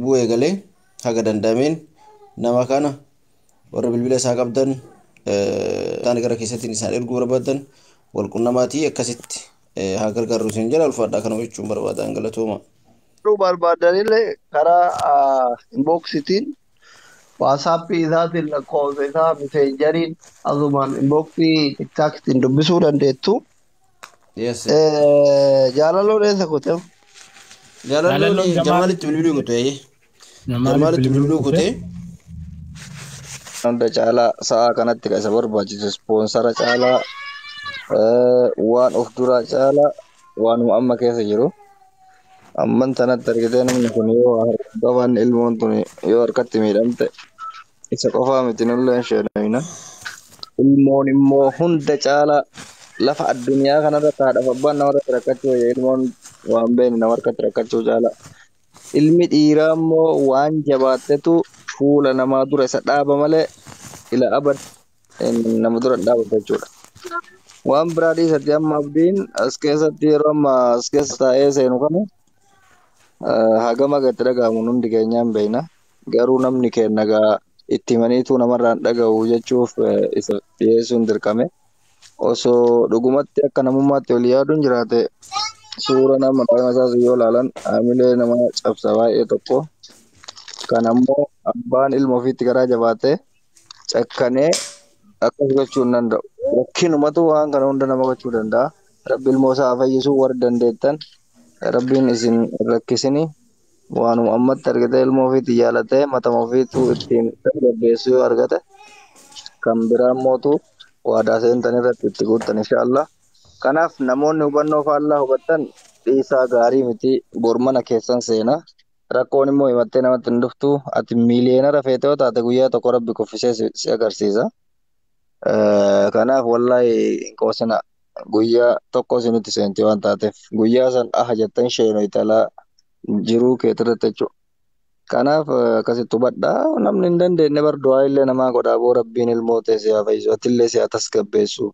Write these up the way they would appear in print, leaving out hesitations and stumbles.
Bu'uu eegalee haga danda'ameen nama kana warra bilbila isaa qabdan isaan gara keessattiin isaan erguu barbaadan wal qunnamaatii akkasitti haa gargaarru isin jala ulfaadhaa kana jechuun barbaadan galatooma. Barbaadanillee karaa inboxitiin, WhatsAppii isaatiin, lakkoofsa isaa Messengeriin, asumaan inboxii TikTokitiin dubbisuu dandeettu. Yes. Jaalaloo eessa kute? Jaalalloon Jamaalitti bilbiluu kute. Jamaalitti bilbiluu kute. Hunda caalaa sa'a kanatti kan isa barbaachisu sponsor caalaa, waan of duraa caalaa waanuma amma keessa jiru. Amman tanatti argitee namni kun yoo qaban, ilmoon tun yoo harkatti miidhamte isa qofaa miti, nullee hin sheenamina. Ilmoon immoo hunda caalaa lafa addunyaa kanarratti haadhaaf abbaan namarratti rakkachuu wayya, ilmoon waan beekne nama harkatti rakkachuu caalaa. Ilmi dhiiraa immoo waan jabaattetu fuula namaa dura isa dhaaba malee ila abad nama dura hin dhaabatu jechuudha. Waan biraa dhiisatti, amma abdiin as keessatti yeroo amma as keessa taa'ee seenu kana hagam akka itti dhaga'amu hundi keenyaan beekna. Garuu namni keenya gaa itti himaniitu namarraan dhaga'u jechuuf isa dhiyeessuun dirqame. Osoo dhugumatti akka namummaatti ol yaaduun jiraate, suura nama daa'ima isaas yoo ilaalan haamilee nama cabsa baay'ee tokko. Kan ammoo abbaan ilma ofiitti garaa jabaatee cakkanee akkas gochuu hin danda'u. Rakkinumatu waan kana hunda nama gochuu danda'a. Rabbi ilmoo isaa haa fayyisu. Warri dandeettan, Rabbiin isin hin rakkisini. Waanuma ammatti argate ilmoo ofiitti jaalatee matama ofiitu ittiin tasgabbeessu yoo argate, kan biraa mootu waadaa seentan irratti itti guuttan inshaallah. Kanaaf namoonni hubannoo faallaa hubattan dhiisaa, gaarii miti, bor mana keessan seena. Rakkoon immoo himattee namatti hin dhuftu. Ati miiliyoonara feete yoo taate, guyyaa tokko Rabbi kuffisee si agarsiisa. Kanaaf wallaahi hin qoosina, guyyaa tokko isinitti seenti waan taateef guyyaa san aha jettan sheeno italaa jiruu keetirratti jechuudha. Kanaaf akkasitti hubadhaa. Namni hin dandeenye bar du'aa illee namaa godhaa boo. Rabbiin ilmoo ta'e si haa fayyisu, atillee si haa tasgabbeessu.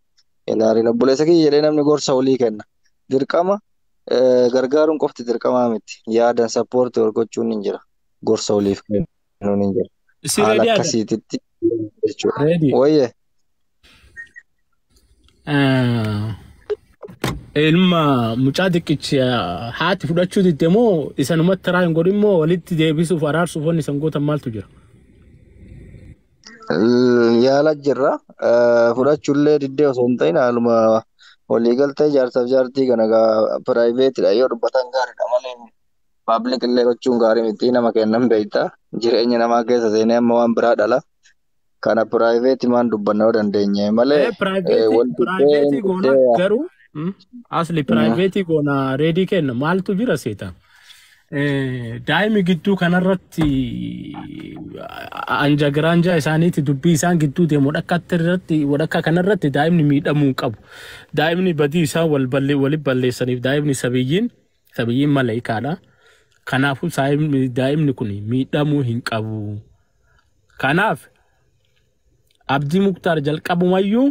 Hin aarin obboleessa kiyya jedhee namni gorsa olii kenna. Dirqama gargaaruun qofti dirqamaa miti. Yaadan support wal gochuun hin jira. Gorsa oliif kennuun hin jira. Si Haala ready Adam. akkasiititti jechuudha. Ready. Wayye. Ilma mucaa xiqqichi haati fudhachuu didde moo isanumatti taraa hin godhin moo walitti deebisuuf araarsuuf wanni isan gootan maaltu jira? Yaala jirra. Fudhachuullee diddee osoo hin ta'in, haaluma waliigaltee jaarsaaf jaartii kana gaa privatedha yoo dubbatan gaariidha malee public illee gochuun gaarii miti. Nama kennan beekta. Jireenya namaa keessa seenee amma waan biraa dhala. Kana private maan dubbanna yoo dandeenye malee Private wal diddee private goona diddee garuu asli private goona ready kenna maaltu jira seeta. Daa'imi gidduu kanarratti anja giraanjaa isaaniitti dubbii isaan gidduu deemu wadhakkaatti irratti wadhakka kanarratti daa'imni miidhamuu hin qabu. Daa'imni badii isaan wal balle walitti balleessaniif daa'imni sabiyyiin maleekaadha. Kanaafuu daa'imni kun miidhamuu hin qabu. Kanaaf Abdii Muktaar jalqabumayyuu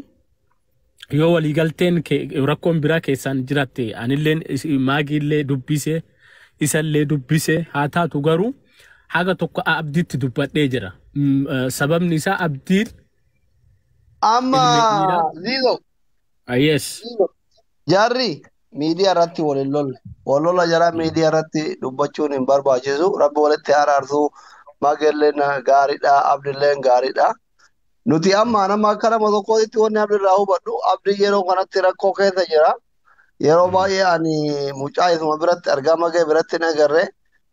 yoo waliigalteen rakkoon biraa keessaan jiraatte, anilleen maagiillee dubbise, isallee dubbise haa taatu, garuu haga tokko Abdiitti dubbadhee jira. Sababni isaa Abdiin Amma ilmi dhiiraa. Zizo, Yes. Jarri miidiyaa irratti wal hin lolle. Wal lola jara miidiyaa irratti dubbachuun hin barbaachisu. Rabbi walitti araarsuu. Magelleen gaariidha. Abdilleen gaariidha. Nuti amma nama akka nama tokkootti wanni Abdi irraa hubadhu, Abdi yeroo kanatti rakkoo keessa jira. Yeroo baay'ee ani mucaa isuma biratti argaa, Magee biratti hin agarre.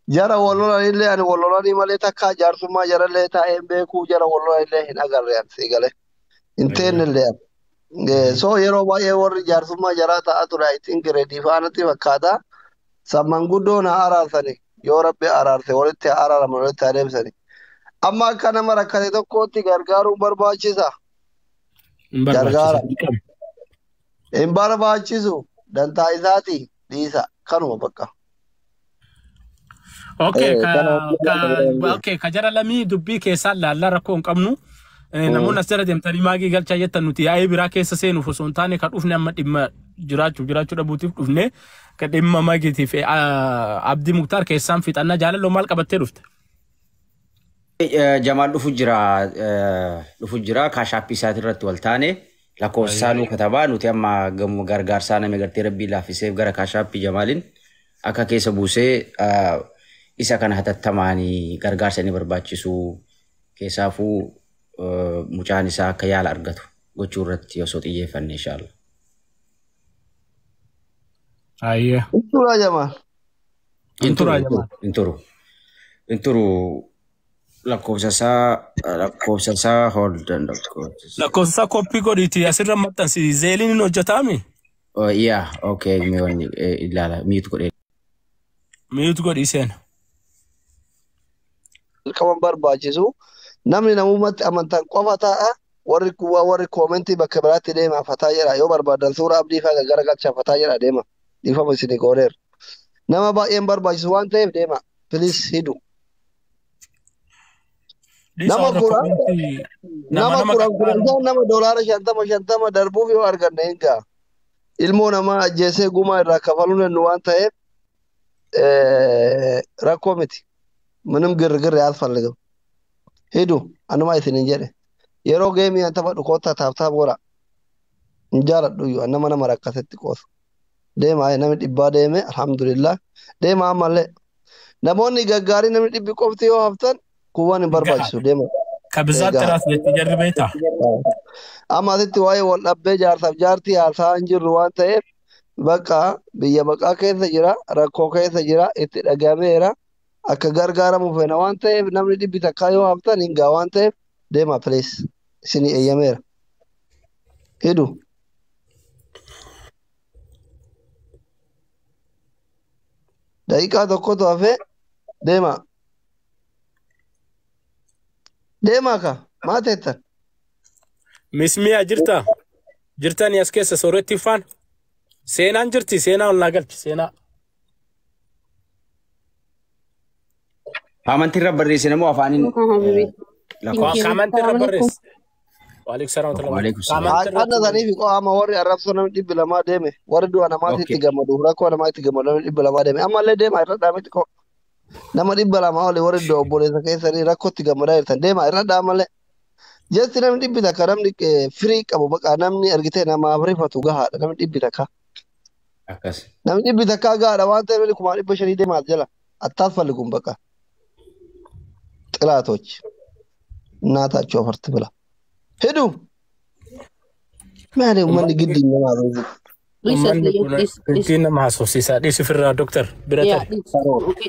Jara wal lolanillee ani wal lolanii malee takka jaarsummaa jarallee taa'ee hin beeku, jara wal lolanillee hin agarre ani si galee. Hin teennillee ani. So yeroo baay'ee warri jaarsummaa jaraa ta'aa ture, I think ready faanatti fakkaata. Samman guddoon haa araarsani. Yoo Rabbi araarse walitti haa araaraman, walitti haa deebisani. Amma akka nama rakkate tokkootti gargaaruun barbaachisa. Hin barbaachisa. Gargaara. Dirqama. Hin barbaachisu. Dantaa isaati dhiisa. Kanuma bakka. Okay, ka Kana ka okay, ka jara lamii dubbii keessaan laallaa rakkoo hin qabnu. Namoonni as jala deemtanii maagii galchaa jettan, nuti yaa'ii biraa keessa seenuuf osoo hin taane, kan dhufne amma dhimma jiraachuu dhabuutiif dhufne, ka dhimma maagiitiif Abdii Muktaar keessaan fixannaa. Jaalalloo maal qabattee dhufte? Jamaal dhufu jira, dhufu jira Cash App isaatii irratti wal taane lakkoofsa isaa nuu katabaa. Nuti amma gamu gargaarsaa nama gartee rabbii laaffiseef gara Cash App Jamaaliin akka keessa buusee isa kana hatattamaanii gargaarsa inni barbaachisu keessaafuu mucaan isaa akka yaala argatu gochuu irratti osoo xiyyeeffanne inshallah. Ayyee. Turaa Jamaal. Hin turu, Turaa Jamaal. hin turu. Hin turu, lakkoofsa isaa hold on, lakkoofsa isaa. Lakkoofsa isaa copy godhiiti asirra maxxansi. Zelleiin hin hojjetaami? Oh, yeah, okay, mee wanni ilaala, mute godhee. Mute godhii seena. Qaban barbaachisu namni namummaatti amantaan qofa taa'a. Warri kuwaa warri commentii bakka biraatti deema fataa jedha. Yoo barbaadan suura Abdii fa'aa garagalchaa fataa jedha, deema. Dhiifama isinii gooneera. Nama baay'een barbaachisu waan ta'eef deema, please, hidu. Dhiisa Nama warra kura commentii nama nama nama 10 qarqaaru. 15 nama $50 50 darbuuf yoo arganne hin ga'a. Ilmoo namaa ajjeesee gumaa irraa kafaluun nu waan ta'eef rakkoo miti. ምንም ግርግር አያስፈልግም። ሂዱ anuma isinin jedhe. Yeroo gameii an taphadhu kottaa tap tap godha. Hin jaaladhu iyyuu nama nama rakkatetti qoosu. Deema, namni dhibbaa deeme, alhamdulillah. Deema, ammallee namoonni gaggaarii namni dhibbi qofti yoo haftan kuuwwan hin barbaachisu, deema. Ka bizaatti Egaa raas jetti jarri beektaa? Amma asitti waa'ee wal dhabbee jaarsaaf jaartii haasaa hin jirru waan ta'eef bakka biyya baqaa keessa jira, rakkoo keessa jira, itti dhagameera. Akka gargaaramu feena waan ta'eef namni dhibbi takkaa yoo haftan hin gaa waan ta'eef deema, please. Isinii eeyyameera. Hidu. Daqiiqaa tokkotu hafee, deema. Deemaa ka maa teettan? Mismiyaa jirta? Jirtanii as keessa sooretti faan? Seenaan jirti, seenaa ol naa galchi seenaa. Amantii irra barreessine moo afaaniin lakkoofsa? Commentii irra barreessi. Waalaikum salaam wa Waalaikum rahmatullahi. salaam. Commentii Anna irratti saniif qo'ama warri arrabsoo namni 200 deeme, warri du'a namaatti itti gammadu, rakkoo namaa itti gammadu namni 200 deeme, ammallee deema irra dhaameti qo nama 200 oli. Warri du'a obboleessa keessanii rakkootti gammadaa jirtan, deema irra dhaamallee. Jechi namni 100 namni firii qabu baqa namni argitee namaaf rifatu gahaadha namni 100. Akkas. Namni 100 gahaadha waan ta'eef namni 500,000 deemaas jala attaas falligun baqa xilaatoች እናታቸው አፈር ትብላ ሂዱ maali uummanni giddi namaa beeku. Uummanni kun ittiin nama haasofsiisaa dhiisi ofirraa dooktar bira Yaa tare. dhiisi.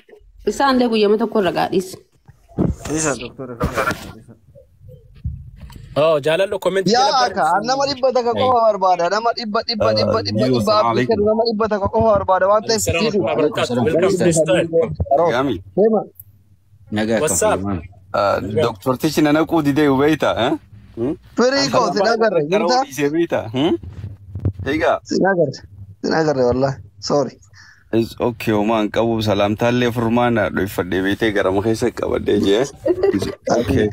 Isaan illee guyyama tokko irra gaa dhiisi. Isa doktora. Oh, jaalallo commentii jala Yaa akka barreessi. nama 100 qofa barbaada, nama dhibba dhibba dhibba dhibba Jiru, dhibba salaam Abdii alaikum. kennu nama 100 qofa barbaada waan ta'eef Salaam hidu. wa barakatuh. Salaam. Welcome to style. Gami. Deema. Nagaa What's akkam up? fayyumaan. Doktortichi na naquu didee hubeeyta. Firii koo sin agarre Qara'uu jirta, dhiisee beeyta. Egaa. sin agarre, sin agarre, wallahi sorry. Is okay, homaa hin qabu, salaamtaallee furmaana dhoyfadhee beeytee garama keessa qabadhee jee. Is okay.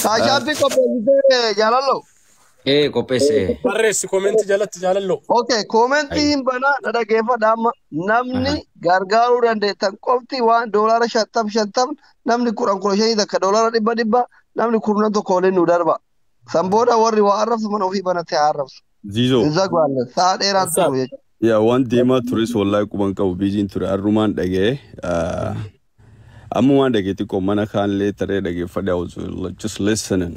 Cash Appii qopheessitee jaalallo? Ee, qopheesse. Barreessi commentii jalatti jaalallo. Okay, commentii hin banaa, na dhageeffadha amma. Namni gargaaruu dandeettan qofti waan $50 50, namni 10 15 takka $100 100, namni 11 waliin nu darba. San booda warri waa arrabsu mana ofii banatee haa arrabsu. Ziizoo. Hin zagwaanne sa'a dheeraan What's up? turu jechuudha. Yaa, waan deemaa tures wallahi quban qabu, biiziin ture, har'umaan dhaga'ee. Ammumaan dhagee xiqqoo mana kaanillee taree dhageeffadhe. I was just listening.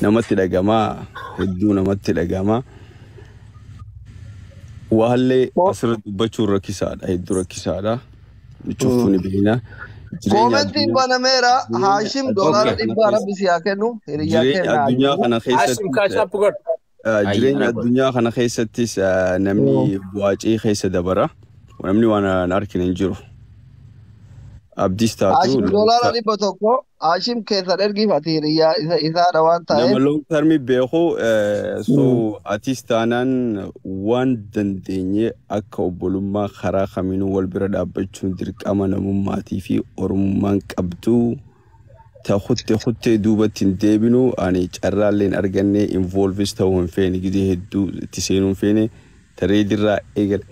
Namatti dhagamaa, hedduu namatti dhagamaa. Waallee asirra dubbachuun rakkisaadha, hedduu rakkisaadha. Cuftuu ni beekna. Jireenya Commentiin addunyaa banameera. jireenya Haashim addunyaa doolaara kana dhibba keessa rabbi si haa kennu, hiriyyaa jireenya kenna. addunyaa kana Hashim keessatti Cash App godhu. Jireenya Ayyaana godhu. addunyaa kana keessattis namni bu'aacii keessa dabara. Namni waan hin argine hin jiru. Abdiis taatu Haashim $100, Haashim keessan ergifati, hiriyyaa isa isaadha waan nama ta'eef. Long term beeku, so atis taanaan waan dandeenye akka obbolummaa karaa kamiinuu wal bira dhaabbachuun dirqama namummaatii fi oromummaan qabdu. Ta kutte kuttee duubatti hin deebinu. Ani carraallee hin arganne, involves ta'uu hin feene, gizee hedduu itti seenuu hin feene, tareedirraa eegale.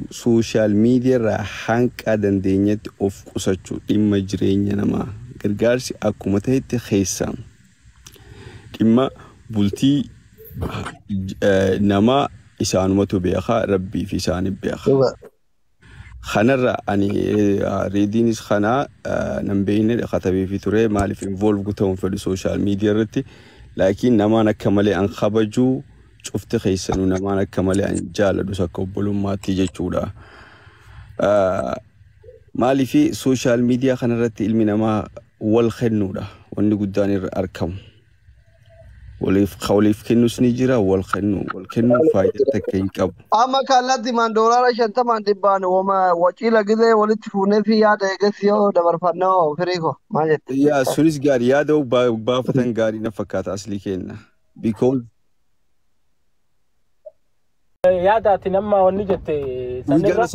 Social media irraa hanqa dandeenyetti of qusachuu dhimma jireenya namaa gargaarsi akkuma ta'etti keessaa dhimma bultii namaa isaanumatu beekaa, rabbii fi isaanii beeka. Dhuga. Kanarra ani reediinis kana nan beekne katabee fi ture, maaliif involve ta'uun fedhu social media irratti, laakiin namaan akka malee an kabajuu cufti keessanuu namaan akka malee an jaaladhus akka obbolummaatti jechuudha. Maaliif social media kanarratti ilmi namaa wal kennuudha wanni guddaan irra argamu. Waliif kennus ni jira, wal kennu wal kennuun faayidaa takka hin qabu. Amma kallatti man $50 100n woma waciila gizee walitti fuunee fi yaada eegas yoo dabarfannoo firii ko maal jette? Yaa, sunis gaarii yaada baafatan gaarii na fakkaata aslii kenna. Because Yaada ati nama wanni jette we sanirra.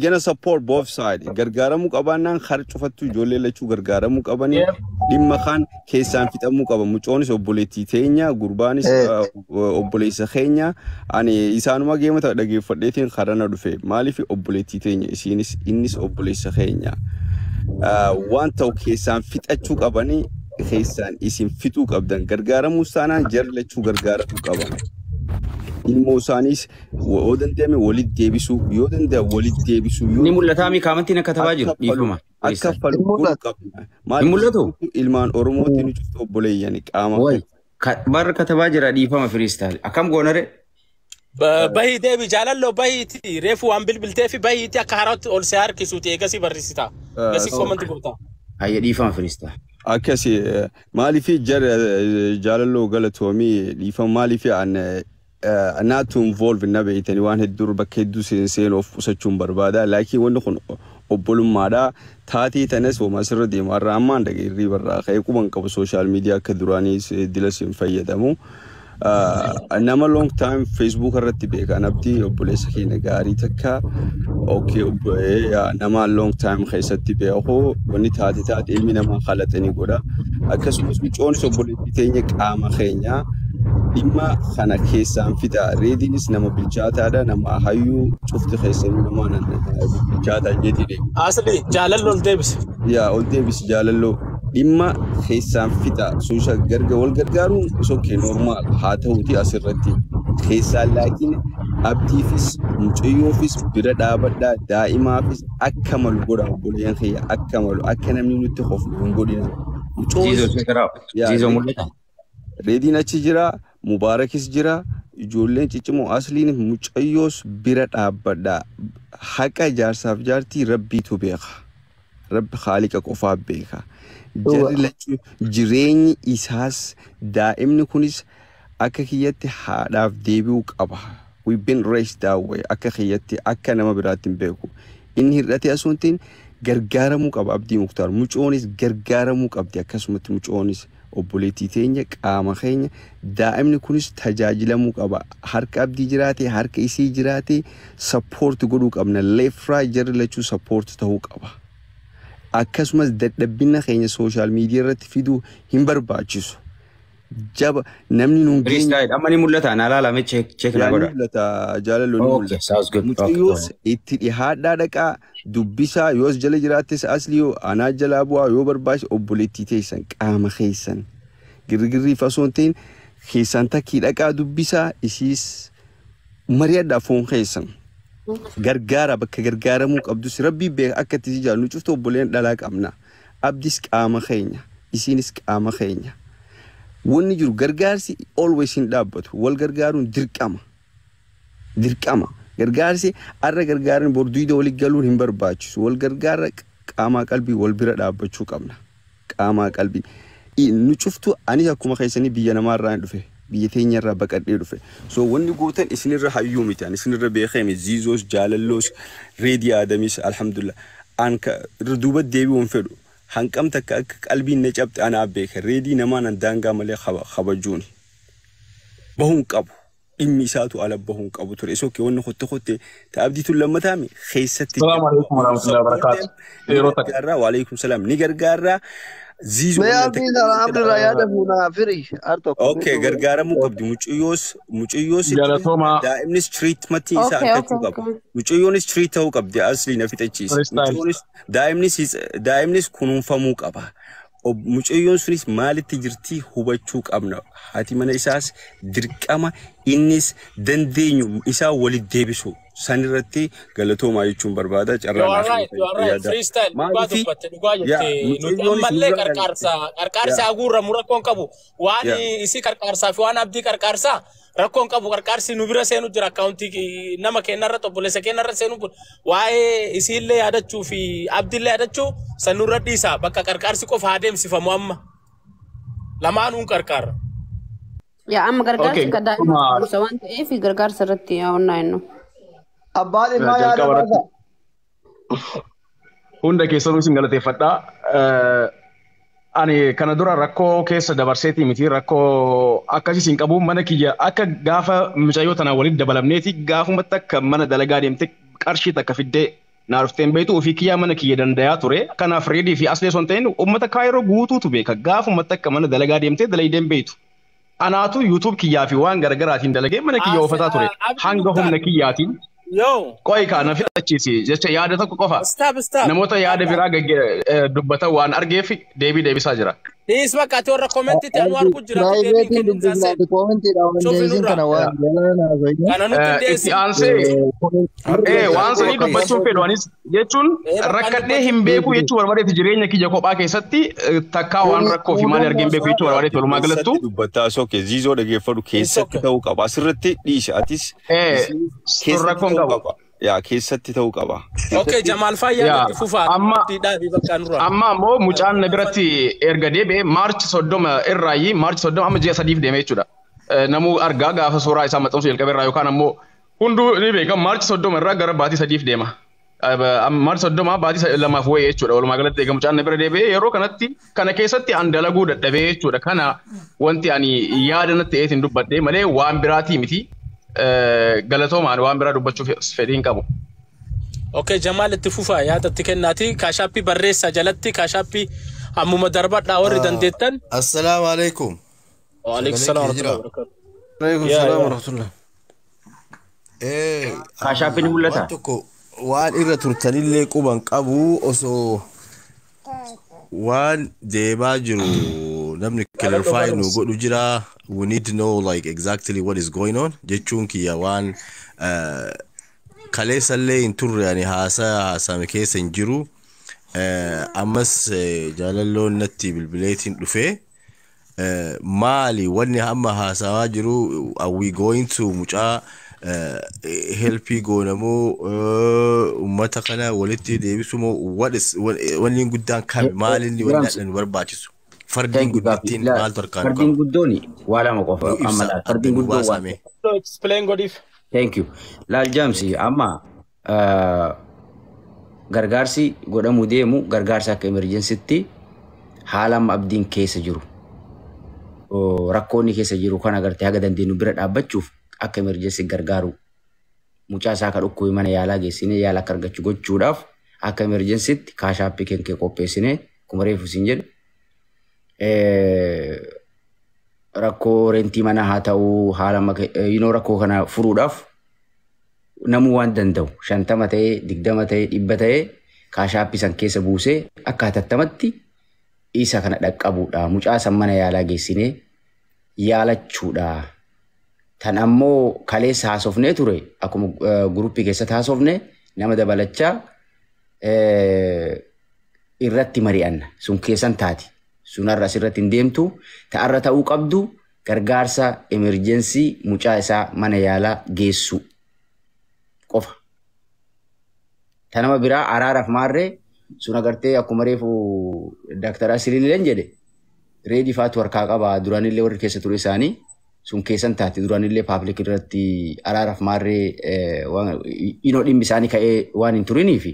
Gonna support both side. Gargaaramuu qabaannaan har cufattu ijoollee lachuu gargaaramuu qabanii dhimma kaan keessaan fixamuu qaba. Mucoonis obboleettii teenya, gurbaanis obboleessa keenya. Ani isaanuma geemata dhageeffadheetiin karana dhufe. Maaliif obboleettii teenya isiinis innis obboleessa keenya. Waan ta'u keessaan fixachuu qabanii, keessaan isin fixuu qabdan, gargaaramuu taanaan jarri lachuu gargaaramuu qaban. Ilmoo isaaniis yoo danda'ame walitti deebisuu, yoo danda'ame walitti deebisuu Ni yoo mul'ataa mi kaamantiin akka taphaa jiru akka falu dhiifama. Akka falu Hin godhuu mul'atu. qabna. Hin Maaliif mul'atu? ilmaan Oromootti nu cuftu obboleeyyan qaama. Way barra katabaa jira, dhiifama freestyle. Akkam goonare? Bahii deebi jaalalloo, bahiiti reefu waan bilbiltee fi bahiiti akka haraatti ol si harkisuuti, eegasii barreessita. Eegasii comment goota. Hayya, dhiifama freestyle. Akkasi maaliif jaalalloo galatoomii, dhiifama, maaliif an not to involve na beeytanii waan hedduu bakka hedduu seenuu of qusachuun barbaada. Laakiin wanni kun obbolummaadha. Taatii tanas wama asirra deema irraa ammaan dhagee hirriiba irraa ka'ee quban qabu, social media akka duraanii dilas hin fayyadamu. Nama long time Facebook irratti beekan abdii obboleessa keenya gaarii takka, okay, nama long time keessatti beeku, wanni taate taate, ilmi namaa kalaxanii godha. Akkasumas mucoonis obboleettii teenya, qaama keenya, dhimma kana keessaan fixa. Reediinis nama bilchaataadha, nama hayyuu, cufti keessanuu nama bilchaataa jeetii. Asli jaalalloo ol deebise. Yaa, ol deebisi jaalalloo, dhimma keessaan fixa. Social garga wal gargaaruun is okay, normal haa ta'uti asirratti keessaan, laakiin abdiifis mucayyoofis bira dhaabadhaa, daa'imaafis akka malu godha, obboleeyyan kiyya, akka malu akka namni nutti hoflu hin godhina. Ziizoo seeraa. Ziizoo mul'ata. Reediin achi jira, Mubaarakis jira, ijoolleen ciccimoo asliin mucayyoos bira dhaabbadhaa. Haqa jaarsaaf jaartii rabbiitu beeka. Rabbi haaliqa qofaa beeka. Jarri lachuu jireenyi isaas daa'imni kunis akka kiyyatti haadhaaf deebi'uu qaba. We've been raised that way. Akka kiyyatti, akka nama biraatti hin beeku. Inni hir'atee osoo hin ta'in gargaaramuu qaba Abdii Muktaar. Mucoonis gargaaramuu qabdi, akkasumatti mucoonis obboleettii teenya, qaama keenya, daa'imni kunis tajaajilamuu qaba. Harka abdii jiraate, harka isii jiraate, support godhuu qabna. Left, right, jarri lachuu support ta'uu qaba. Akkasumas dadhabbina keenya social media irratti fiduu hin barbaachisu. Jaba namni nuun geenye. Freestyle amma ni mul'ata, na ilaalame, check check na Yaa, ni godha. mul'ata jaalaloo, ni Okay, mul'ata. sounds good. Okay. Mucayyoos itti dhihaadhaa, dhaqaa dubbisaa, yoos jala jiraattes asli yoo anaa jalaa bu'aa yoo barbaachise, obboleettii teessan, qaama keessan, girgirriif osoo hin ta'in keessan takkii dhaqaa dubbisaa, isiis mari'adhaa, foon keessan. Gargaara bakka gargaaramuu qabdus, rabbii beeka akka itti si jaallu, cuftu obboleen dhalaa qabna. Abdis qaama keenya, isiinis qaama keenya. Wanni jiru gargaarsi always hin dhaabbatu. Wal gargaaruun dirqama. Dirqama. Gargaarsi har'a gargaaran bor duyda walii galuun hin barbaachisu. Wal gargaara, qaamaa qalbii wal bira dhaabbachuu qabna. Qaamaa qalbii. Nu cuftu anis akkuma keessanii biyya namaarraa hin dhufe. Biyya teenyarraa baqadhee dhufe. So wanni gootan isinirra hayyuu miti. Ani isinirra beekee miti. Ziizoos, jaalalloos, reedii aadamis, alhamdulillah. An irra duuba deebi'uu hin fedhu. Hanqam takka akka qalbiin na cabxe anaa beeka. Reedii namaan an daangaa malee kabajuuni. Bahuun qabu. Dhimmi isaatu ala bahuu hin qabu ture. Isoo wanni kotte kotte abdiituun lammataami keessatti. Salaamu alaikum warahmatullahi wabarakatuh. Ni Yeroo takka. gargaarraa waalaikum salaam ni gargaarraa. Ziizoo Mee wannan abdii sana abdirraa yaada fuunaa firii har tokko. Okay, gargaaramuu qabdi. Mucayyoos mucayyoos Galatooma. Daa'imnis treatmentii isaa argachuu qaba. Mucayyoonis treat ta'uu qabdi. Asli na fixachiise. Freestyle. Mucayyoonis daa'imnis daa'imnis kunuunfamuu qaba. Mucayyoon sunis maalitti jirtii hubachuu qabna. Haati mana isaas dirqama innis dandeenyu isaa walitti deebisu. San irratti galatoomaa jechuun barbaada. You Carraa are naaf right, you are right. yaada. Freestyle dhugaa Maaliifi dubbatte, dhugaa yaa jette. Nuti mucayyoonis ammallee nurraa qarqaarsa qarqaarsa yaa haguurramu rakkoon qabu. Waan yaa isii qarqaarsaa fi waan abdii qarqaarsaa rakkoon qabu qarqaarsi nu bira seenu jira akkaawuntii nama keenyarra obboleessa keenyarra seenu kun waa'ee isiillee yaadachuu fi abdiillee yaadachuu san nurra dhiisa bakka qarqaarsi qofa haa deemsifamu amma lamaanuun qarqaarra. Yaa amma gargaarsi Okay, ka daa'ima galatooma. dursa waan ta'eef gargaarsa irratti onnaa jennu. Abbaan dhimmaa yaada Jalqaba irratti baasa. hunda keessanuu isin galateeffadha. Ani kana dura rakkoo keessa dabarseetii miti rakkoo akkasii isin qabu mana kiyya akka gaafa mucayyoo tanaan walitti dabalamneeti gaafumatti akka mana dalagaa deemte qarshii takka fiddee naa dhufteen beektu ofii kiyyaa mana kiyya dandayaa ture. Kanaaf reedii fi aslee osoo hin ta'in uummata kaayiroo guutuutu beeka gaafumatti akka mana dalagaa deemtee dalaydeen beektu. Anaatu YouTube kiyyaa fi waan garaagaraatiin dalagee mana kiyya oofataa ture Abdii hanga Muktaar. humna kiyyaatiin. Yoo. Qo'i kaa na fixachiisi jecha yaada tokko qofa. Stop, stop. Namoota yaada biraa dubbatan waan argeef deebii deebisaa jira. Dhiis bakka ati warra koomentiitti anu argu jira ati deebiin Piraayiveetiin kennin saaseen. dubbifnaati koomentiidha waan Cufi deebisin nurra. kana waan jalaa naasayya. Kana nutti hin Itti dhiyeessin. aansee waan sanii dubbachuun fedhu anis jechuun Bakka rakkadhee hin beeku jechuu barbaadeeti jireenya kiyya kophaa keessatti takkaa waan rakkoo fi maali argee hin beeku jechuu barbaadeeti walumaa galattu. Keessatti dubbataa soke ziizoo dhageeffadhu keessatti ta'uu qaba. Asirratti dhiisi atis Sun keessatti rakkoon ta'uu qabu. qaba. Yaa keessatti ta'uu qaba. Okay, Jamaal Fayyaa Yaa itti fufaa. amma Abdiidhaa fi bakka nurra. amma ammoo mucaan na biratti erga deebi'e maarchi 30 irraayi maarchi 30 amma ji'a 3f deeme jechuudha. Namuu argaa gaafa suuraa isaa maxxansu jalqabe irraa yookaan ammoo hunduu ni beeka maarchi 30 irraa gara baatii 3f deema. Maarchi 30 baatii 2f wayii jechuudha. Walumaa galatti eega mucaan na bira deebi'e yeroo kanatti kana keessatti an dalaguu dadhabee jechuudha. Kana wanti ani yaada natti ta'eetiin dubbadhe malee waan biraatii miti. Galatoomaan waan biraa dubbachuuf fedhii hin qabu. Okay, Jamaal itti fufaa yaada itti kennaati. Kaashaappii barreessaa jalatti kaashaappii ammuma darbadhaa warri dandeettan. Assalaamu alaikum. Waalaikum Sagaleen salaam kiyya jira. warahmatullahi wabarakatuh. Alaikum Yaa salaam yaa. warahmatullah. Kaashaappiin ni Waan mul'ata. tokko waan irra turtanillee quban qabu osoo waan deemaa jiru namni Jaaladhu clarify nu barumsa. godhu jira. We need to know like exactly what is going on jechuun kiyya waan kaleessallee hin turre ani haasaa haasame keessa hin jiru. Ammas jaalalloon natti bilbileetiin dhufee maali wanni hamma haasawaa jiru, are we going to mucaa helpii goonamoo ummata kana walitti deebisu moo what is wanni guddaan kami maali inni wanni James, hadha nu barbaachisu fardiin thank you gaaffii. guddittiin Laal, maaltu harkaa nu fardiin qaba guddoon waa lama qofa nu amma ibsa laal adda fardiin nu guddoon waa baasame. Explain godhiif. Thank you. Laal James, amma gargaarsi godhamuu deemu gargaarsa akka emerjensitti haala amma abdiin keessa jiru rakkoonni keessa jiru kan agartee haga dandeenyu bira dhaabbachuuf akka emerjensi gargaaru mucaa isaa akka dhukkube mana yaalaa geessinee yaala akka argachu gochuudhaaf akka emerjensitti kaashaappii kenkee qopheessinee kuma reefu siin jedhu rakkoo rentii manaa haa ta'uu haala yinoo rakkoo kana furuudhaaf namuu waan danda'u 50 ta'ee 20 ta'ee 100 ta'ee kaashaappii san keessa buusee akka hatattamatti isa kana dhaqqabuudha. Mucaa san mana yaalaa geessinee yaalachuudha. Tan ammoo kaleessa haasofnee ture akkuma guruppii keessatti haasofne nama dabalachaa irratti mari'anna. Sun keessan taati. Sunarra asirratti hin deemtu. Ta'arra ta'uu qabdu gargaarsa emerjensii mucaa isaa mana yaalaa geessu qofa. Ta nama biraa araaraaf maarree sun agartee akkuma reefu Daaktar Asiliileen jedhe reedii faatu harkaa qaba duraanillee warri keessa ture isaanii sun keessan taate duraanillee paablik irratti araaraaf maarree inoo dhimmi isaanii ka'ee waan hin turiniifi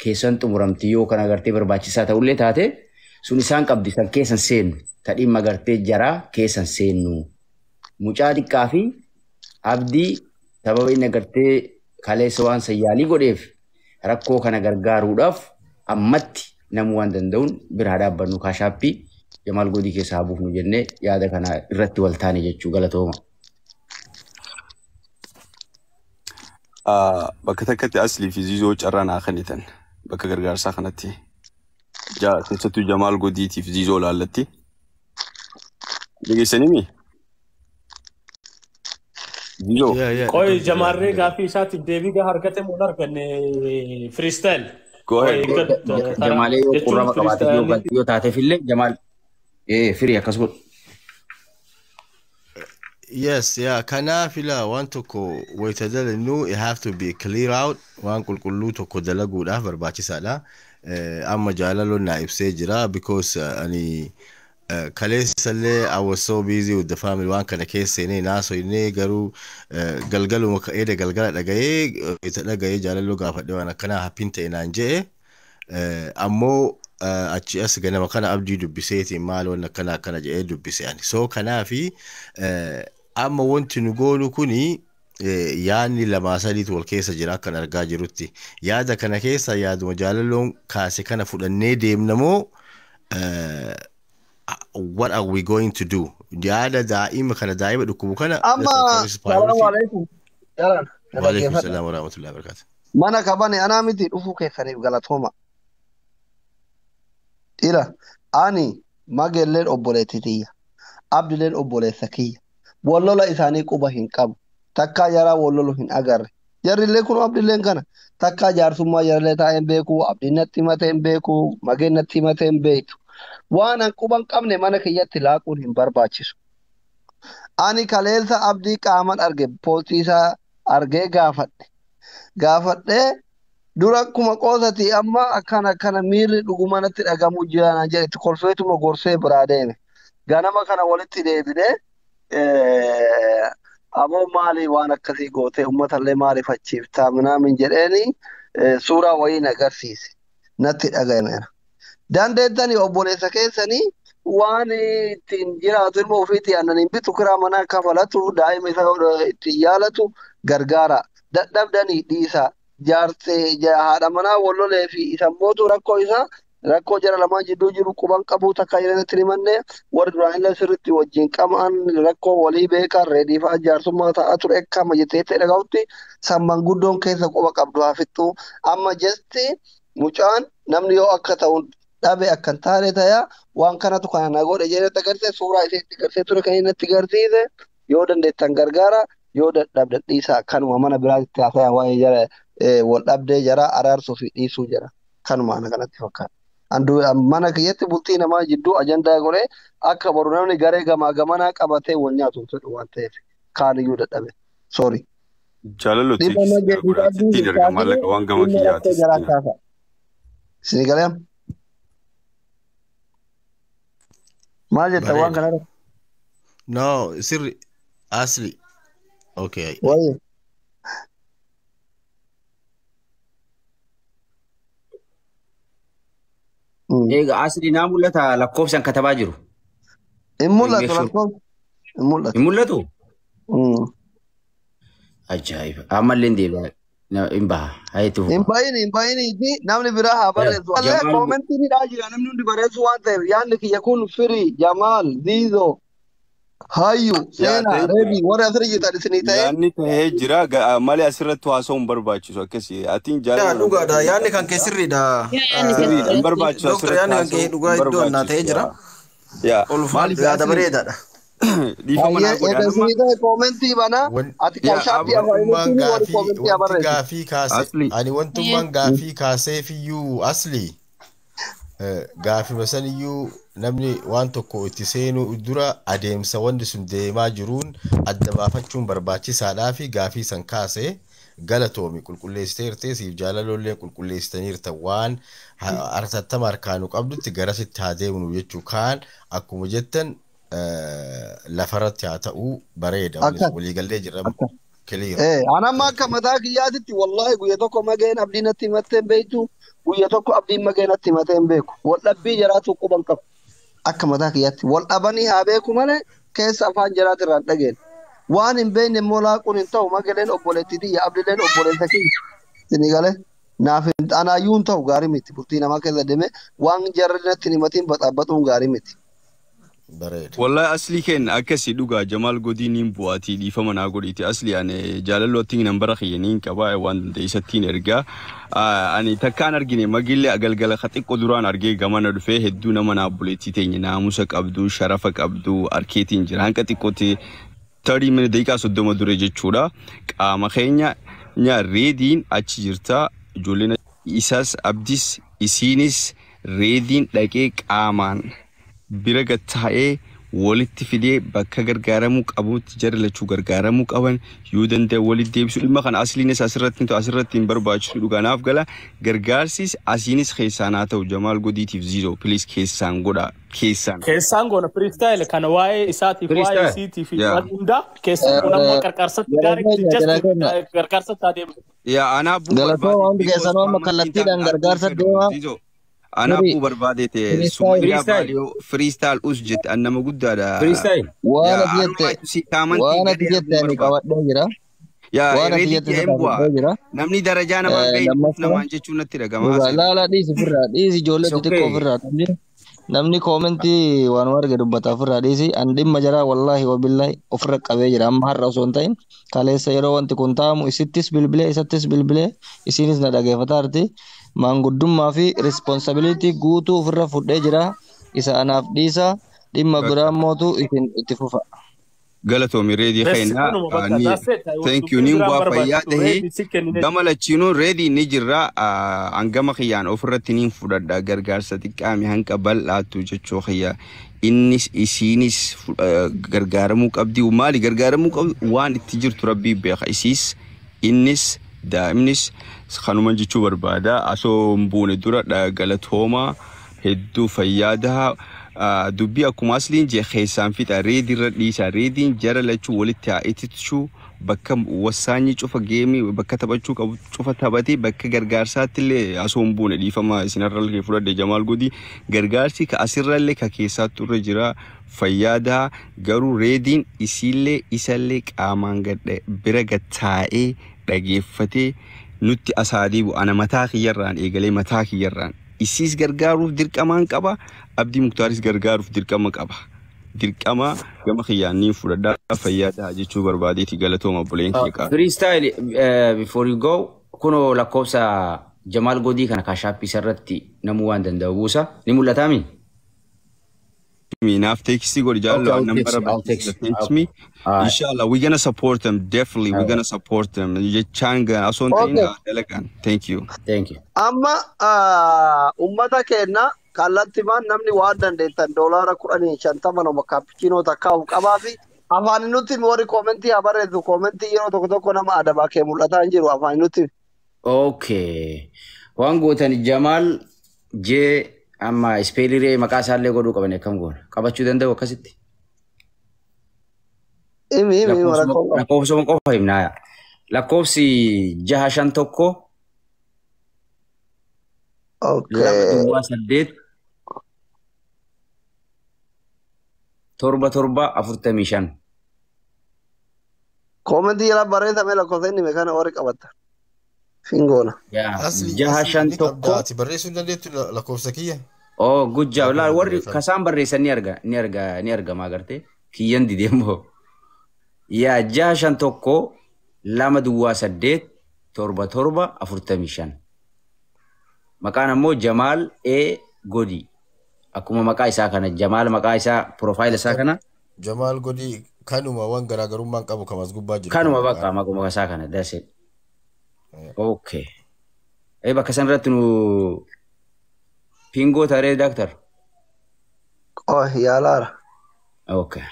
keessan xumuramti yoo kan agartee barbaachisaa ta'ullee taate sun isaan qabdi san keessan seennu ta dhimma agartee jaraa keessan seennu mucaa xiqqaa fi Abdii sababa inni agartee kaleessa waan sayyaalii godheef rakkoo kana gargaaruudhaaf ammatti namuu waan danda'uun biraa dhaabbannu kaashaappii Jamaal Godii keessaa haa buufnu jennee yaada kana irratti wal taane jechuu galatooma. Bakka takkatti aslii fi ziizoo carraa naa kennitan bakka gargaarsaa kanatti. Keessattuu Jamaal Godiitiif ziizoo laallatti. Dhageessanii Ziizoo. Qoy Jamaarree gaaffii isaatiif deebii gahaa argate moo hin arganne freestyle. Go ahead. Qoy eeggadhu tara Jamaalee yoo jechuun qurrama qabaate freestyle yoo taateef illee Jamaal firii akkas godhu. Yes, yeah. Kanaaf ilaa waan tokko wayita dalagnu it have to be clear out, waan qulqulluu tokko dalaguudhaaf barbaachisaadha. Amma jaalaloon naa ibsee jira because ani kaleessallee I was so busy with the family, waan kana keessa seenee naasoinee garuu galgaluma ka'ee galgala dhaga'ee wayita dhaga'ee jaalaloo gaafadhe waan akkanaa happin ta'e naan je'e. Ammoo achi as ganama kana abdii dubbiseetiin maal waan akkana akkana jedhee dubbise ani. So kanaafi amma wanti nu goonu kuni yaadni lamaa sadiitu wal keessa jira akkan argaa jirutti. Yaada kana keessa yaaduma jaalaloon kaase kana fudhannee deemna moo what are we going to do? Yaada daa'ima kana, daa'ima dhukkubu kana, Amma that's our first salaamu priority. alaikum. Jalan na Waalaikum dhaggeeffadha. salaam wa rahmatullahi wa barakatuh. Mana kabane anaa miti dhufuu keessaniif galatooma. Ila ani magelleen obboleettii tiyya. Abdileen obboleessa kiyya. Wallola isaanii quba hin qabu. Takkaa jaraa wallolu hin agarre. Jarrillee kun abdilleen kana. Takkaa jaarsummaa jarrillee taa'ee hin beeku. Abdiin natti himatee hin beeku. Mageen natti himatee hin beektu. Waan an quba hin qabne mana kiyyatti laaquun hin barbaachisu. Ani kaleessa abdii qaaman arge poostii isaa argee gaafadhe. Gaafadhee dura akkuma qoosati amma akkana akkana miirri dhuguma natti dhagamu jira naan jedhe itti kolfeetuma gorsee biraa deeme. Ganama kana walitti deebinee aboo maali waan akkasii gootee uummatallee maaliif achiiftaa minaamin jedheeni suuraa wayii na agarsiise natti dhagameera. Dandeettanii obboleessa keessanii waan ittiin jiraatu ilma ofiitti aannaniin bitu kiraa manaa kafalatu daa'ima isaa ittiin yaalatu gargaara. Dadhabdanii dhiisa. Jaartee haadha manaa wallolee fi isa mootu rakkoo isaa rakkoo jara lamaan jidduu jiru quban qabuu takka jiranitti himanne warri duraanillee sirriitti wajjin qaban rakkoo walii beekan reediifaa jaarsummaa ta'aa ture akkama jetteetti dhaga'utti samman guddoon keessa quba qabdu haa fixxu. Amma jesti mucaan namni yoo akka ta'u dhabe akka hin taane ta'a waan kanatu kana na godhe jedhee agarsiise suuraa isheetti agarsiisee ture kan inni itti agarsiise yoo dandeettan gargaara yoo dadhabdan dhiisaa kanuma mana biraatti haasa'aa waa'ee jara wal dhabdee jara araarsuu fi dhiisuu jara kanuma ana kanatti fakkaata. Andu mana kiyyatti bultii namaa jidduu ajandaa godhee akka boru namni garee gamaa gamanaa qabatee wal nyaatu hin fedhu waan ta'eef kaaniyyuu dadhabe. Sorry. Jaalaloo Dhimma teekis magee godhaa abdii sittiin hin erga kaasine maallaqa waan gama dhimma rakkoo kiyyaatis jaraa sittiin. kaasa. Isin galee maal jetta waan Bareeda. kanarra? No, sirri asli. Okay. Wayii. Egaa asli naa mul'ata lakkoofsaan katabaa jiru. Hin mul'atu Make sure. lakkoofsi. Hin mul'atu. Hin mul'atu? Ajaa'iba. Ammallee hin deebi'a. Hin baha. Haa itti Hin fufa. bahin hin bahinii namni biraa haa barreessu. Wallee Jamaal koomentii hidhaa jira namni hundi barreessu waan ta'eef yaadni kiyya kun firii Jamaal Ziizoo Hayyu Yaa Seenaa ta'e jira. Reebii warri asirra jirtan isinii ta'e Yaadni ta'ee jira malee asirratti haasa'uun barbaachisu akkasii. Atiin Yaa jaalala dhugaadha yaadni kan kee sirriidha. Yaadni sirriidha hin barbaachisu Dooktar asirratti yaadni kan kee haasa'uun dhugaa hin iddoo annaa ta'ee barbaachisu. jira. Yaa Ulfaadhu maaliif yaada asli bareedaadha. dhiifama naa hayyee godhaan eega amma isinii ta'e koomentii banaa ati yaa kaashaappii aboo Wantummaan afaanitti warri gaafii koomentii haa wanti barreessu. gaafii kaase asli ani wantummaan gaafii kaaseefiyyuu asli gaafima saniyyuu namni waan tokko itti seenuu dura adeemsa wanti sun deemaa jiruun adda baafachuun barbaachisaadhaa fi gaafii san kaase galatoomi qulqulleessiteertee siif jaalalollee qulqulleessitaniirta waan artattama harkaanu qabdutti garasitti haa deemnu jechuu kaan akkuma jettan lafarratti haa ta'uu bareeda Akka waliigallee jirra akka. clear. Anamma akka mataa kiyyaatitti wallahi guyya tokko mageen abdii natti himattee hin beektu guyya tokko abdiin mageen natti himatee hin beeku wal dhabbii jaraatu quban qabu akka mataa kiyyaatti wal dhabanii haa beeku malee keessa afaan jaraati irraa hin dhageenye Waan hin beekne immoo laaquun hin ta'u magaleen obboleettii tiyya abdileen obboleessa kiyya. Isin galee naaf hin anaayyuu hin ta'u gaarii miti bultii namaa keessa deemee waan jarri natti hin himatiin baxaabaxuun gaarii miti. Bareeda. Wallahi asli kenna akkasii dhugaa Jamaal Godii niin bu'aatii dhiifama naa godhiiti asli ani jaalalootti nambara kiyya niin qabaa waan dandeessattiin ergaa ani takkaan argine magillee galgala xiqqoo duraan argee gamana dhufee hedduu nama naa buleettii teenya naamusa qabdu sharafa qabdu arkeetiin jira hanqa xiqqootti 30 minute daqiiqaa 30 dure jechuudha qaama keenya nya reediin achi jirta ijoolleen isas abdis isiinis reediin dhaqee qaamaan bira gattaa'ee walitti fidee bakka gargaaramuu qabutti jara lachuu gargaaramuu qaban yoo danda'e walitti deebisu dhimma kana asliinis asirratti hin ta'u asirratti hin barbaachisu dhugaanaaf gala gargaarsis asiinis keessaan haa ta'u Jamaal Godiitiif ziizoo please keessaan godha keessaan. Keessaan goona freestyle kana waa'ee isaatiif waa'ee Freestyle. isiitiif Yaa. waan hundaa keessaan goona ammoo qarqaarsatti Jara direct keenya jara just keenya. qarqaarsatti adeemu. Yaa anaa buu Galatoo barbaade hundi because keessanuu amma kaamantiin kallattiidhaan taan arguun gargaarsa fedhu deemaa. ziizoo. Anaa Firii buu barbaade ta'e freestyle Sumayyaa Freestyle. Baaliyoo freestyle us jette an nama guddaadha. Freestyle. waan Yaa ati I don't jette like to see kaamantiin waan ati gadee jette arguun ani barbaade. qabadhee jira. Yaa Waan ati reedii jette isa kee hin bu'aa. qabadhee jira. Namni darajaa namaan beekne uf Lammaffaa namaan jechuun natti dhagama dhugaa haasa'e. laala dhiisi ofirraa dhiisi ijoollee It's xixiqqoo okay. ofirraa namni namni koomentii waan arge dubbata ofirraa dhiisi an dhimma jaraa wallaahi wabillahi ofirra qabee jira amma har'a osoo hin ta'in kaleessa yeroo wanti kun taa'amu isittis bilbilee isattis bilbilee isiinis na dhageeffataa jirti maanguddummaa fi responsibility guutuu ofirra fudhee jira isa anaaf dhiisa dhimma biraa mootu isin itti fufa. Galatoomi reedii Bes keenyaa kanuma bakka ni that's it. thank you Dubbiin niin biraan bu'aa fayyaa barbaachisu tahee reedi si kennine. gama lachiinuu reedii ni jirra hangama kiyyaan ofirratti niin fudhadha gargaarsa xiqqaami hanqa bal'aatu jechuu kiyya innis isiinis gargaaramuu qabdi maali gargaaramuu qabdi waan itti jirtu rabbii beeka isiis innis daa'imnis kanuma jechuu barbaada asoo hin buune dura galatooma hedduu fayyaadaha dubbii akkuma asliin jee keessaan fixa reediirra dhiisa reediin jara lachuu walitti haa ititchuu bakka wasaanyi cufa geemii bakka taphachuu qabu cufa taphatee bakka gargaarsaatti illee asoo hin buune dhiifama isinarra illee fudhadhe Jamaal Godii gargaarsi ka asirra illee ka keessaattu irra jira fayyaadaa garuu reediin isiillee isallee qaamaan gadhe bira gattaa'ee dhageeffatee nutti asaa deebi'u ana mataa kiyyarraan eegalee mataa kiyyarraan isiis gargaaruuf dirqamaan qaba Abdii Muktaaris gargaaruuf dirqama qaba. Dirqama gama kiyyaan niin fudhadhaa fayyaa jechuu barbaadeeti galatooma obboleen kiyya qaala. Freestyle before you go kunoo lakkoofsa Jamaal Godii kana kaashaappii isarratti namuu waan danda'u buusa. Ni mul'ataa mi? Me naaf teeksii godhi Okay, jaallo I'll nambara text you. I'll text barsiisa you. text me. Alright. Inshallah we gonna support them definitely we gonna support them jechaan gan osoo hin ta'in Okay. dalagaan thank you. Thank you. Amma uummata keenya kallattimaan namni waan dandeettan $10, $50 nama kaappichiinoo takkaa'u qabaa fi afaan nutti warri koomentii haa barreessu koomentii yeroo tokko tokko nama adabaa kee mul'ataa hin jiru afaan nutti. Okay. Waan gootan Jamaal jee amma ispeeliree maqaa isaallee godhuu qaban akkam goona? Qabachuu danda'u akkasitti? Himi himi rakkoo qabu. Lakkoofsuma qofa himnaa. Lakkoofsi 651 2 Okay. duwwaa 8 7 7 45. Koomentii jala barreeffame lakkoofsa inni hime kana warri qabatta. Fingoona. Yaa Asli jaha asli shan ni qabda tokko. ati barreessuu hin dandeettu lakkoofsa kiyya. Oh, good job. Akkuma Laal warri barreeffame. kasaan barreessan ni arga ni arga ni argama agartee. Kiyyan didee immoo. Yaa 651 2 duwwaa 8 7 7 45. Maqaan ammoo Jamaal A Godi. Akkuma maqaa isaa kana Jamaal maqaa isaa profaayila isaa kana Jamaal Godii kanuma waan garaagarummaan qabu kamas gubbaa jiru kanuma kana bakka maqaan. maquma isaa kana that's it. Okay. Bakka san irratti nu pingoo taree doctor. Oh yaalaara. Okay.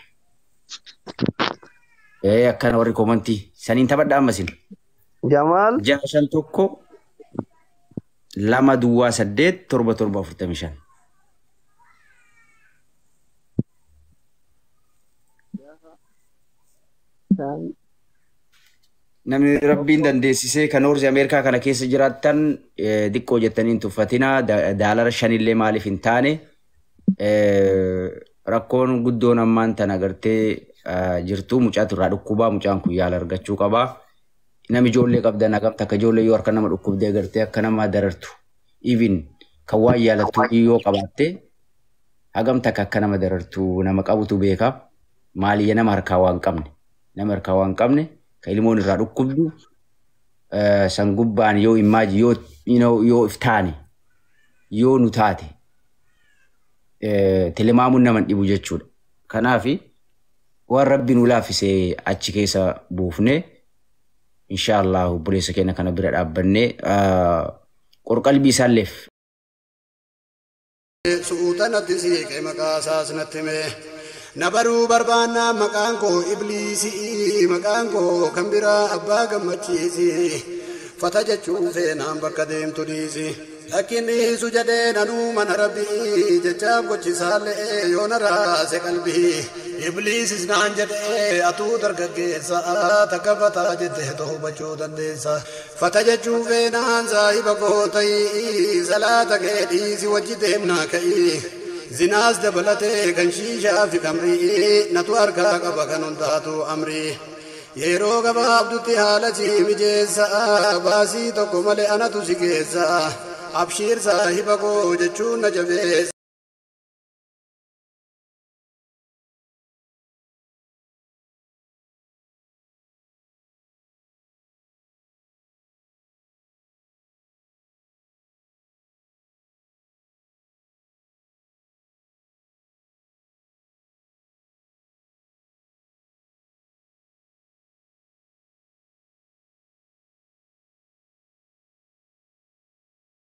Akkana warri komantii saniin taphadha ammasin. Jamaal 651 2 duwwaa 8 7 7 45. Namni rabbiin dandeessisee kan horsii Ameerikaa kana keessa jiraattan diqqoo jettanii hin tuffatinaa $5 illee maaliif hin taane rakkoon guddoon ammaan tana agartee Jirtu mucaatu irraa dhukkubaa mucaan kun yaala argachuu qabaa. Nama ijoollee qabdan hagam takka ijoollee yoo harka nama dhukkubdee agartee akka nama darartu even kan waan yaalattu yoo qabaatte hagam takka akka nama darartu nama qabutu beeka. Maaliyya nama harkaa waan qabne nama harkaa waan qabne kan ilmoon irraa dhukkubdu san gubbaan yoo imaaji yoo you know, yoo iftaane yoo nu taate tilimaamuun nama hin dhibu jechuudha. Kanaafi waan rabbi nu laaffisee achi keessa buufne inshaallah obboleessa keenya kana bira dhaabbannee qorqalbii isaalleef Suuta natti siiqe maqaa isaas natti hime. Na baruu barbaannaa maqaan koo Ibliisii, maqaan koo kan biraa abbaa gammachiisi. Fata jechuun feenaan bakka deemtu dhiisi. Lakkin dhiisu jedhee nanuu mana rabbii jechaaf gochisaallee yoo na raase qalbii. Ibliisis naan jedhee atuu dargaggeessa takka fataa jettee to'achuu dandeessa. Fata jechuun feenaan saahiba koo ta'ii salaata kee dhiisi wajji deemnaa ka'ii. Zinaas dabalatee kan shiishaa fi kamrii natu harkaa qaba kan hundaatu amrii. Yeroo gabaabdutti haala si mijeessa baasii tokko malee anatu si geessa. Abshiir saahiba koo jechuun na jabeessa.